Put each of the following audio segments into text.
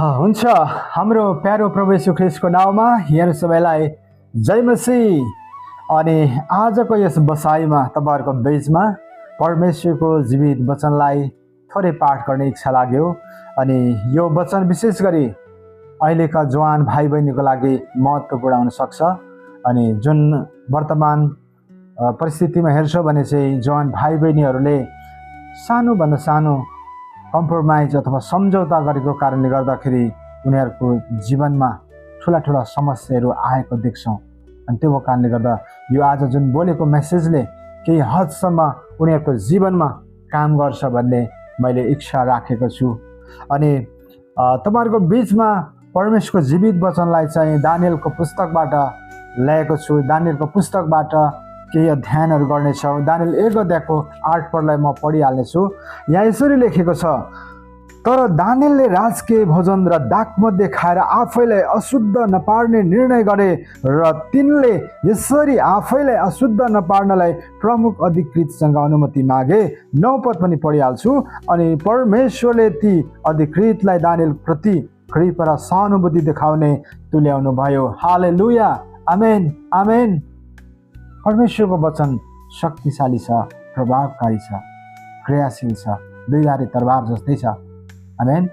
हुन्छ हाम्रो प्यारो प्रभु येशू ख्रीष्टको नाउँमा यहाँ सबैलाई जय मसीह। अनि आजको यस बसाइमा तपाईहरुको बीचमा परमेश्वरको जीवित वचनलाई थोरै पाठ गर्ने इच्छा लाग्यो। अनि यो वचन विशेष गरी अहिलेका जवान भाइ बहिनीको लागि महत्त्वपूर्ण हुन सक्छ। अनि जुन वर्तमान परिस्थितिमा हेर्छौं भने चाहिँ जवान भाइ बहिनीहरूले सानोभन्दा सानो कम्प्रोमाइज अथवा सम्झौता गरेको कारणले गर्दाखेरि उनीहरूको जीवनमा ठुला ठुला समस्याहरू आएको देख्छौं। अनि त्यो कारणले गर्दा यो आज जुन बोलेको मेसेजले केही हदसम्म उनीहरूको जीवनमा काम गर्छ भन्ने मैले इच्छा राखेको छु। अनि तपाईहरुको बीचमा परमेश्वरको जीवित वचनलाई चाहिँ दानियलको पुस्तकबाट ल्याएको छु। दानियलको पुस्तकबाट केही अध्ययनहरू गर्नेछौँ। दानियल 1 अध्यायको 8 पदलाई म पढिहाल्ने छु। यहाँ यसरी लेखेको छ, तर दानियलले राजकीय भोजन र दाखमध्ये खाएर आफैलाई अशुद्ध नपार्ने निर्णय गरे र तिनले यसरी आफैलाई अशुद्ध नपार्नलाई प्रमुख अधिकृतसँग अनुमति मागे। 9 पद पनि पढिहाल्छु। अनि परमेश्वरले ती अधिकृतलाई दानियल प्रति कृपा र सहानुभूति देखाउने तुल्याउनु भयो। हालेलुया, आमेन, आमेन। परमेश्वरको वचन शक्तिशाली छ, प्रभावकारी छ, क्रियाशील छ, दुईधारे तरबार जस्तै छ। आमेन।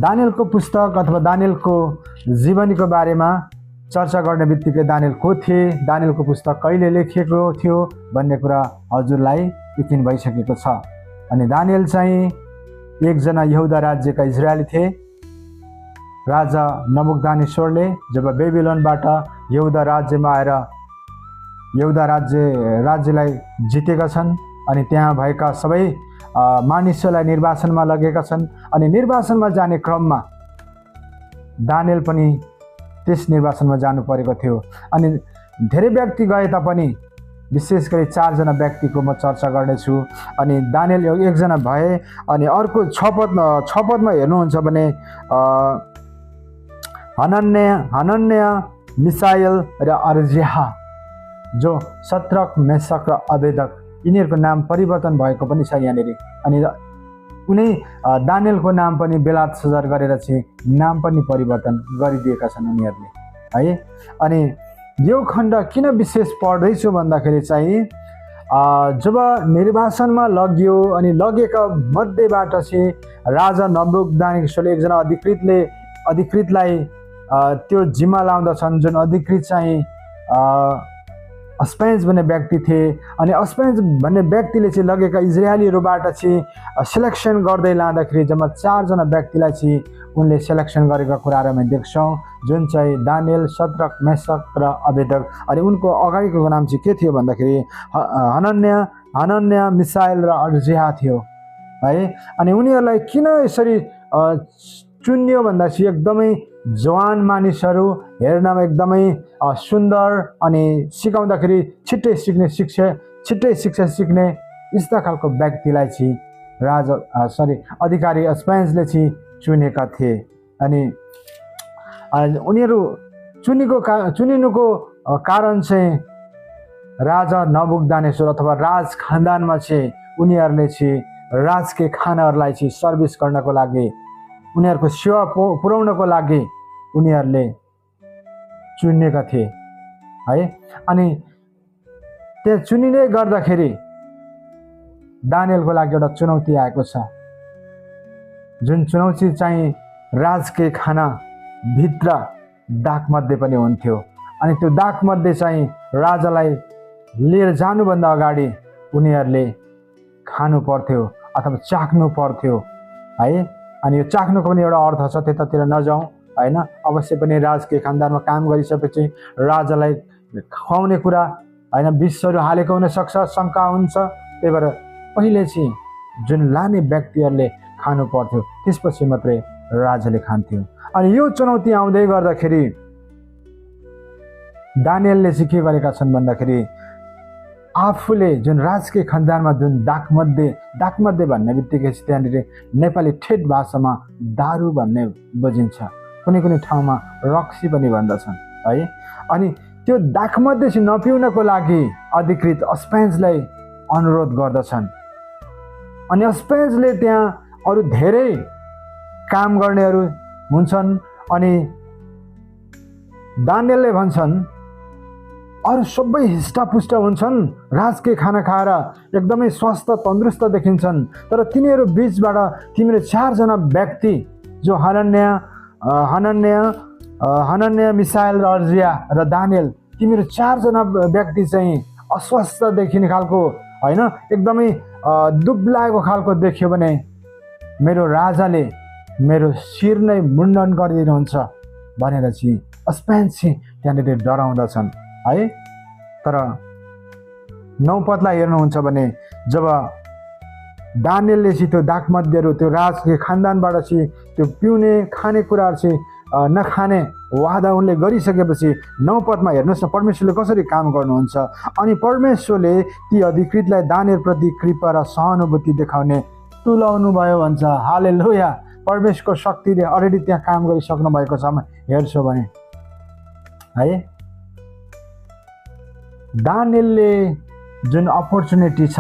दानियलको पुस्तक अथवा दानियलको जीवनीको बारेमा चर्चा गर्ने बित्तिकै दानियल को थिए, दानियलको पुस्तक कहिले लेखिएको थियो भन्ने कुरा हजुरलाई यकिन भइसकेको छ। अनि दानियल चाहिँ एकजना यहुदा राज्यका इजरायली थिए। राजा नबुकदनेस्सरले जब बेबिलोनबाट यहुदा राज्यमा आएर यहुदा राज्यलाई जितेका छन् अनि त्यहाँ भएका सबै मानिसहरूलाई निर्वासनमा लगेका छन्। अनि निर्वासनमा जाने क्रममा दानियल पनि त्यस निर्वासनमा जानु परेको थियो। अनि धेरै व्यक्ति गए तापनि विशेष गरी 4 जना व्यक्तिको म चर्चा गर्नेछु। अनि दानियल एकजना भए। अनि अर्को 6 पदमा हेर्नुहुन्छ भने हनन्या, मिसाएल र अर्जिहा, जो शद्रक, मेशक र अबेदक, यिनीहरूको नाम परिवर्तन भएको पनि छ यहाँनिर। अनि उनी दानियलको नाम पनि बेलातसजार गरेर चाहिँ नाम पनि परिवर्तन गरिदिएका छन् उनीहरूले है। अनि यो खण्ड किन विशेष पढ्दैछु भन्दाखेरि चाहिँ जब निर्वासनमा लगियो अनि लगेका मध्येबाट चाहिँ राजा नबुकदनेस्सरले एकजना अधिकृतलाई त्यो जिम्मा लाउँदछन्। जुन अधिकृत चाहिँ अस्पेन्ज भन्ने व्यक्ति थिए। अनि अस्पेन्ज भन्ने व्यक्तिले चाहिँ लगेका इजरायलीहरूबाट चाहिँ सिलेक्सन गर्दै लाँदाखेरि जम्मा 4 जना व्यक्तिलाई चाहिँ उनले सिलेक्सन गरेका कुराहरू हामी देख्छौँ, जुन चाहिँ दानियल, शद्रक, मेशक र अबेदक। अनि उनको अगाडिको नाम चाहिँ के थियो भन्दाखेरि हनन्या, मिसाएल र अर्जिहा थियो है। अनि उनीहरूलाई किन यसरी चुन्यो भन्दा चाहिँ एकदमै जवान मानिसहरू, हेर्नमा एकदमै सुन्दर अनि सिकाउँदाखेरि छिट्टै शिक्षा सिक्ने यस्ता खालको व्यक्तिलाई चाहिँ अधिकारी अस्पेन्जले चाहिँ चुनेका थिए। अनि उनीहरू चुनिनुको कारण चाहिँ राजा नबुकदनेस्सर अथवा राज खानदानमा चाहिँ उनीहरूले चाहिँ राजकै खानाहरूलाई चाहिँ सर्भिस गर्नको लागि, उनीहरूको सेवा पुर्याउनको लागि उनीहरूले चुनेका थिए है। अनि त्यो चुनिने गर्दाखेरि दानियलको लागि एउटा चुनौती आएको छ। जुन चुनौती चाहिँ राजकै खाना भित्र दाखमध्ये पनि हुन्थ्यो। अनि त्यो दाखमध्ये चाहिँ राजालाई लिएर जानुभन्दा अगाडि उनीहरूले खानु पर्थ्यो अथवा चाख्नु पर्थ्यो है। अनि यो चाख्नुको पनि एउटा अर्थ छ, त्यतातिर नजाउँ हैन। अवश्य पनि राजकै खानदानमा काम गरिसकेपछि राजालाई खुवाउने कुरा हैन, विषहरू हालेको हुन सक्छ, शङ्का हुन्छ। त्यही भएर पहिले चाहिँ जुन लाने व्यक्तिहरूले खानु पर्थ्यो, त्यसपछि मात्रै राजाले खान्थ्यो। अनि यो चुनौती आउँदै गर्दाखेरि दानियलले चाहिँ के गरेका छन् भन्दाखेरि आफूले जुन राजकै खानदानमा जुन दाखमध्ये भन्ने बित्तिकै त्यहाँनिर नेपाली ठेट भाषामा दारू भन्ने बुझिन्छ, कुनै ठाउँमा रक्सी पनि भन्दछन् है। अनि त्यो दाखमध्ये चाहिँ नपिउनको लागि अधिकृत अस्पेन्जलाई अनुरोध गर्दछन्। अनि अस्पेन्जले त्यहाँ अरू धेरै काम गर्नेहरू हुन्छन्। अनि दानियलले भन्छन् अरू सबै हिष्टपुष्ट हुन्छन्, राजकै खाना खाएर एकदमै स्वस्थ तन्दुरुस्त देखिन्छन्, तर तिनीहरू बीचबाट तिमीले 4 जना व्यक्ति जो हनन्या, मिसाएल र अर्जिया र दानियल, तिमीहरू 4 जना व्यक्ति चाहिँ अस्वस्थ देखिने खालको होइन, एकदमै दुब्लाएको खालको देखियो भने मेरो राजाले मेरो शिर नै मुण्डन गरिदिनुहुन्छ भनेर चाहिँ अस्पेन्स त्यहाँनिर डराउँदछन् है। तर 9 पदलाई हेर्नुहुन्छ भने जब दानियलले चाहिँ त्यो दागमध्येहरू त्यो राजको खानदानबाट चाहिँ त्यो पिउने खानेकुराहरू चाहिँ नखाने वादा उनले गरिसकेपछि 9 पदमा हेर्नुहोस् न परमेश्वरले कसरी काम गर्नुहुन्छ। अनि परमेश्वरले ती अधिकृतलाई दानियलप्रति कृपा र सहानुभूति देखाउने तुल्याउनु भयो भन्छ। हालेलुया। परमेश्वरको शक्तिले अलरेडी त्यहाँ काम गरिसक्नु भएको छ हेर्छौँ भने है। दानियलले जुन अपर्च्युनिटी छ,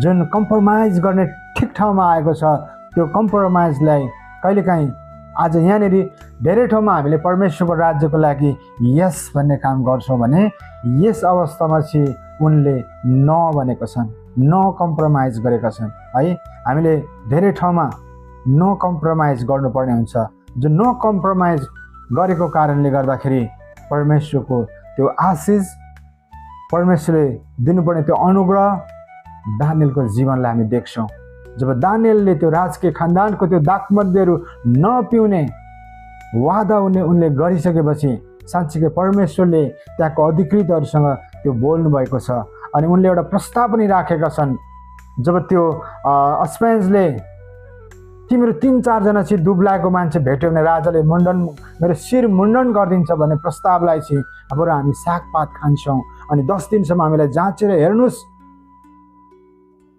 जुन कम्प्रोमाइज गर्ने ठिक ठाउँमा आएको छ, त्यो कम्प्रोमाइजलाई कहिलेकाहीँ आज यहाँनिर धेरै ठाउँमा हामीले परमेश्वरको राज्यको लागि यस भन्ने काम गर्छौँ भने यस अवस्थामा चाहिँ उनले न भनेको छन्, न कम्प्रोमाइज गरेका छन् है। हामीले धेरै ठाउँमा नो कम्प्रोमाइज गर्नुपर्ने हुन्छ। जो नो कम्प्रोमाइज गरेको कारणले गर्दाखेरि परमेश्वरको त्यो आशिष, परमेश्वरले दिनुपर्ने त्यो अनुग्रह दानियलको जीवनलाई हामी देख्छौँ। जब दानियलले त्यो राजकीय खानदानको त्यो दागमध्येहरू नपिउने वादा उनले गरिसकेपछि साँच्चीकै परमेश्वरले त्यहाँको अधिकृतहरूसँग त्यो बोल्नु भएको छ। अनि उनले एउटा प्रस्ताव पनि राखेका छन्। जब त्यो अस्पेन्सले तिम्रो 3-4 जना चाहिँ दुब्लाएको मान्छे भेट्यो भने राजाले मेरो शिर मुण्डन गरिदिन्छ भन्ने प्रस्तावलाई चाहिँ अब हामी सागपात खान्छौँ अनि 10 दिनसम्म हामीलाई जाँचेर हेर्नुहोस्,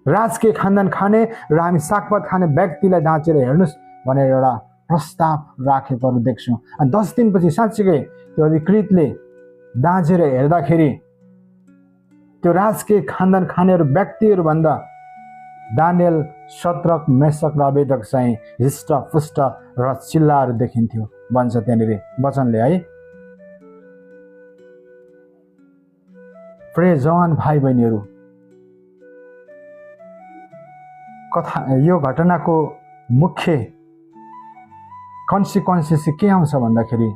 राजकीय खानदान खाने र हामी सागपात खाने व्यक्तिलाई जाँचेर हेर्नुहोस् भनेर एउटा प्रस्ताव राखेकोहरू देख्छौँ। अनि 10 दिनपछि साँच्चीकै त्यो अधिकृतले दाँचेर हेर्दाखेरि त्यो राजकीय खानदान खानेहरू व्यक्तिहरूभन्दा दानियल, शद्रक, मेशक र अबेदनगो चाहिँ हिष्टपुष्ट र चिल्लाहरू देखिन्थ्यो भन्छ त्यहाँनिर वचनले है। प्रिय जवान भाइ बहिनीहरू, यो घटनाको मुख्य कन्सिक्वेन्सेस के आउँछ भन्दाखेरि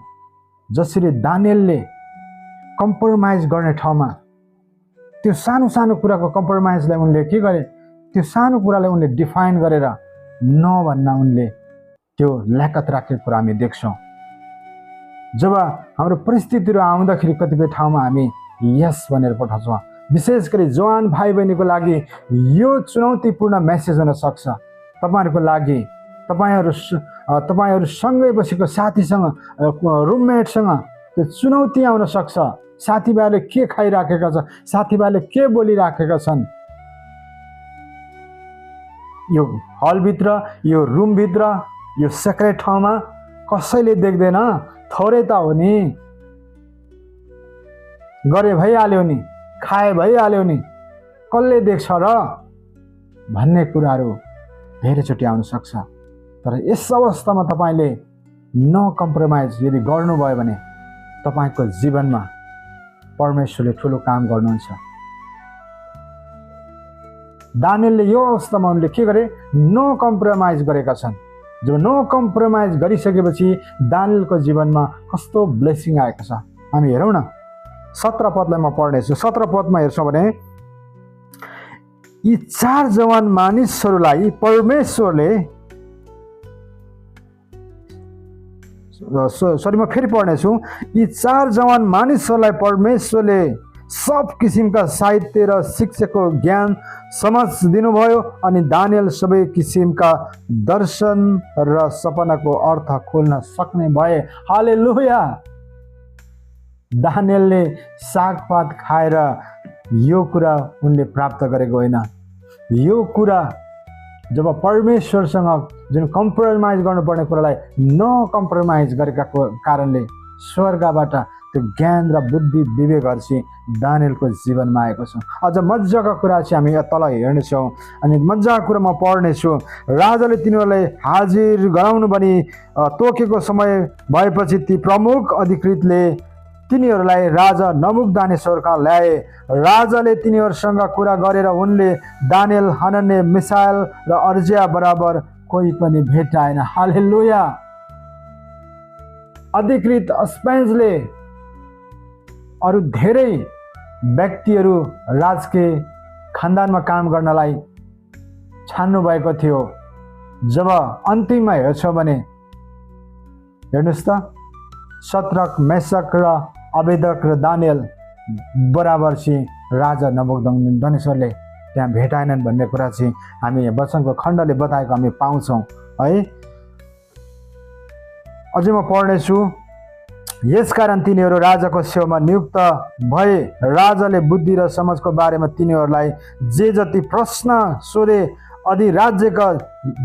जसरी दानियलले कम्प्रोमाइज गर्ने ठाउँमा त्यो सानो सानो कुराको कम्प्रोमाइजलाई उनले के गरे, त्यो सानो कुरालाई उनले डिफाइन गरेर न भन्न उनले त्यो ल्याकत राखेको कुरा हामी देख्छौँ। जब हाम्रो परिस्थितिहरू आउँदाखेरि कतिपय ठाउँमा हामी यस भनेर पठाउँछौँ। विशेष गरी जवान भाइ बहिनीको लागि यो चुनौतीपूर्ण मेसेज हुन सक्छ। तपाईँहरूको लागि तपाईँहरू सँगै बसेको साथीसँग, रुममेटसँग त्यो चुनौती आउन सक्छ। साथीभाइले के खाइराखेका छ, साथीभाइले के बोलिराखेका छन्, यो हलभित्र, यो रुमभित्र, यो सेक्रेट ठाउँमा कसैले देख्दैन। थोरै त हो नि, गरे भइहाल्यो नि, खाए भइहाल्यो नि, कसले देख्छ र भन्ने कुराहरू धेरैचोटि आउन सक्छ। तर यस अवस्थामा तपाईँले न कम्प्रोमाइज यदि गर्नुभयो भने तपाईँको जीवनमा परमेश्वरले ठुलो काम गर्नुहुन्छ। दानियलले यो अवस्थामा उनले के गरे, नो कम्प्रोमाइज गरेका छन्। जब नो कम्प्रोमाइज गरिसकेपछि दानियलको जीवनमा कस्तो ब्लेसिङ आएको छ हामी हेरौँ न। 17 पदलाई म पढ्नेछु। 17 पदमा हेर्छौँ भने यी 4 जवान मानिसहरूलाई परमेश्वरले, म फेरि पढ्नेछु। यी 4 जवान मानिसहरूलाई परमेश्वरले सब किसिमका साहित्य र शिक्षाको ज्ञान समझ दिनुभयो अनि दानियल सबै किसिमका दर्शन र सपनाको अर्थ खोल्न सक्ने भए। हालेलुया। दानियलले सागपात खाएर यो कुरा उनले प्राप्त गरेको होइन। यो कुरा जब परमेश्वरसँग जुन कम्प्रोमाइज गर्नुपर्ने कुरालाई न कम्प्रोमाइज गरेका कारणले स्वर्गबाट त्यो ज्ञान र बुद्धि विवेकहरू चाहिँ दानियलको जीवनमा आएको छ। अझ मजाको कुरा चाहिँ हामी तल हेर्नेछौँ अनि मजाको कुरा म पढ्नेछु। राजाले तिनीहरूलाई हाजिर गराउनु भनी तोकेको समय भएपछि ती प्रमुख अधिकृतले तिनीहरूलाई राजा नबुकदानेश्वर कहाँ ल्याए। राजाले तिनीहरूसँग कुरा गरेर उनले दानियल, हनन्याह, मिसाएल र अर्जिया बराबर कोही पनि भेटाएन। हालेलुया। अधिकृत अस्पेन्जले अरू धेरै व्यक्तिहरू राजकीय खानदानमा काम गर्नलाई छान्नु भएको थियो। जब अन्तिममा हेर्छौँ भने हेर्नुहोस् त, शद्रक, मेशक र अबेदक र दानियल बराबर चाहिँ राजा नबुकदनेश्वरले त्यहाँ भेटाएनन् भन्ने कुरा चाहिँ हामी वचनको खण्डले बताएको हामी पाउँछौँ है। अझै म पढ्नेछु। यसकारण तिनीहरू राजाको सेवामा नियुक्त भए। राजाले बुद्धि र समझको बारेमा तिनीहरूलाई जे जति प्रश्न सोधे, अधिराज्यका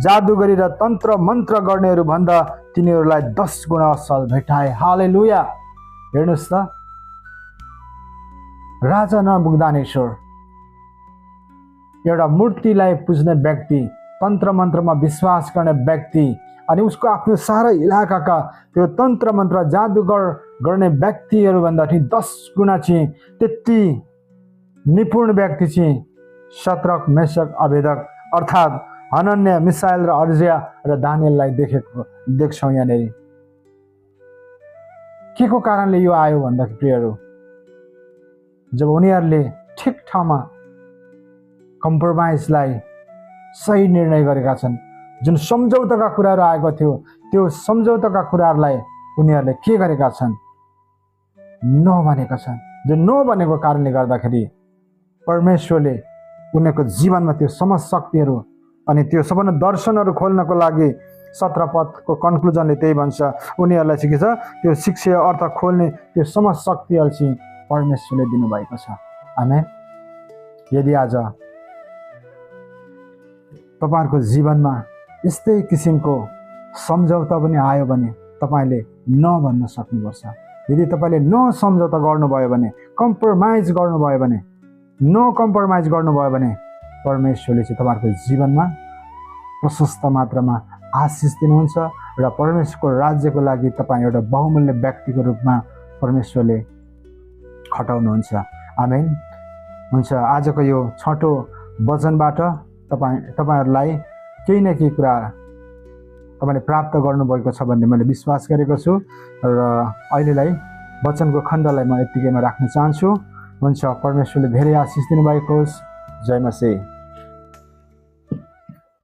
जादुगरी र तन्त्र मन्त्र गर्नेहरू भन्दा तिनीहरूलाई 10 गुणा असल भेटाए। हालेलुया। हेर्नुहोस् त, राजा नबुकदानेश्वर एउटा मूर्तिलाई पुज्ने व्यक्ति, तन्त्र मन्त्रमा विश्वास गर्ने व्यक्ति अनि उसको आफ्नो सारा इलाकाका त्यो तन्त्र मन्त्र जादुगर गर्ने व्यक्तिहरू भन्दाखेरि 10 गुणा चाहिँ त्यति निपुण व्यक्ति चाहिँ शद्रक, मेशक, अबेदक अर्थात् हनन्याह, मिसाएल र अर्जिया र दानियललाई देख्छौँ यहाँनिर। के को कारणले यो आयो भन्दाखेरि प्रियहरू, जब उनीहरूले ठिक ठाउँमा कम्प्रोमाइजलाई सही निर्णय गरेका छन्, जुन सम्झौताका कुराहरू आएको थियो त्यो सम्झौताका कुराहरूलाई उनीहरूले के गरेका छन्, नभनेका छन्। जो नभनेको कारणले गर्दाखेरि परमेश्वरले उनीहरूको जीवनमा त्यो समझ शक्तिहरू अनि त्यो सबभन्दा दर्शनहरू खोल्नको लागि 17 पदको कन्क्लुजनले त्यही भन्छ, उनीहरूलाई चाहिँ के छ, त्यो शिक्षा अर्थ खोल्ने त्यो समझ शक्तिहरू चाहिँ परमेश्वरले दिनुभएको छ। आमेन। यदि आज तपाईँहरूको जीवनमा यस्तै किसिमको सम्झौता पनि आयो भने तपाईँले नभन्न सक्नुपर्छ। यदि तपाईँले नसम्झौता गर्नुभयो भने, कम्प्रोमाइज गर्नुभयो भने, कम्प्रोमाइज गर्नुभयो भने परमेश्वरले चाहिँ तपाईँहरूको जीवनमा प्रशस्त मात्रामा आशिष दिनुहुन्छ र परमेश्वरको राज्यको लागि तपाईँ एउटा बहुमूल्य व्यक्तिको रूपमा परमेश्वरले खटाउनुहुन्छ। आमेन। हुन्छ, आजको यो छोटो वचनबाट तपाईँहरूलाई केही न केही कुरा तपाईँले प्राप्त गर्नुभएको छ भन्ने मैले विश्वास गरेको छु र अहिलेलाई वचनको खण्डलाई म यत्तिकैमा राख्न चाहन्छु। हुन्छ, परमेश्वरले धेरै आशिष दिनुभएको होस्। जय मसीह।